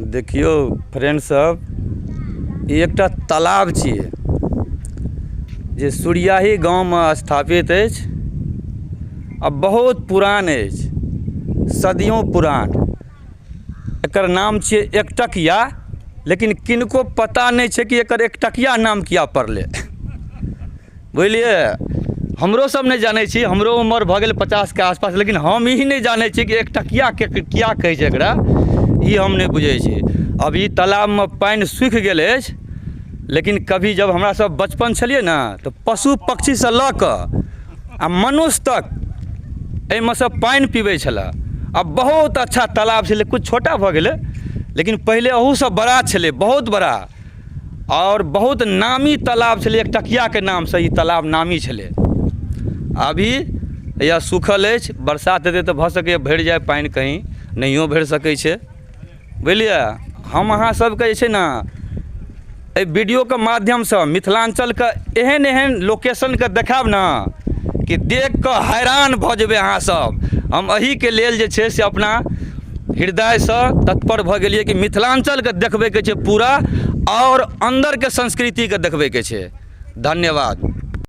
देखियौ फ्रेंड सब, ई एकटा तालाब छियै जे सुरियाही गाँवमे स्थापित अछि आ बहुत पुरान अछि, सदियों पुरान। एकर नाम छियै एकटकिया, लेकिन किनको पता नहि छै कि एकर एकटकिया नाम किया पड़लै। बुझलियै, हमरो सब नहि जानै छी, हमरो उमर भऽ गेल 50 के आसपास, लेकिन हम ई नहि जानै छी कि एकटकिया के किया कहै छै एकरा, ई हम नहि बुझै छी। अब ई तालाबमे पानि सूखि गेल अछि, लेकिन कभी जब हमरा सब बचपन छलियै ने तऽ पशु पक्षीसँ लऽ कऽ आ मनुष्य तक एहिमे सँ पानि पीबै छलए। आ बहुत अच्छा तालाब छलै, किछु छोटा भऽ गेलै, लेकिन पहिले अहूसँ बड़ा छलै, बहुत बड़ा आओर बहुत नामी तालाब छलै। एकटकियाके नामसँ ई तालाब नामी छलै। अभी या सूखल अछि, बरसात हेतै तऽ भऽ सकैए भरि जाय पानि, कहीँ नहियो भरि सकै छै। बुझलियै, हम अहाँ सबके जे छै ने एहि वीडियोके माध्यमसँ मिथिलाञ्चलके एहन एहन लोकेशनके देखायब ने कि देख कऽ हैरान भऽ जेबै अहाँ सब। हम एहिके लेल जे छै से अपना हृदयसँ तत्पर भऽ गेलियै कि मिथिलाञ्चलके देखबैके छै पूरा आओर अन्दरके संस्कृतिके देखबैके छै। धन्यवाद।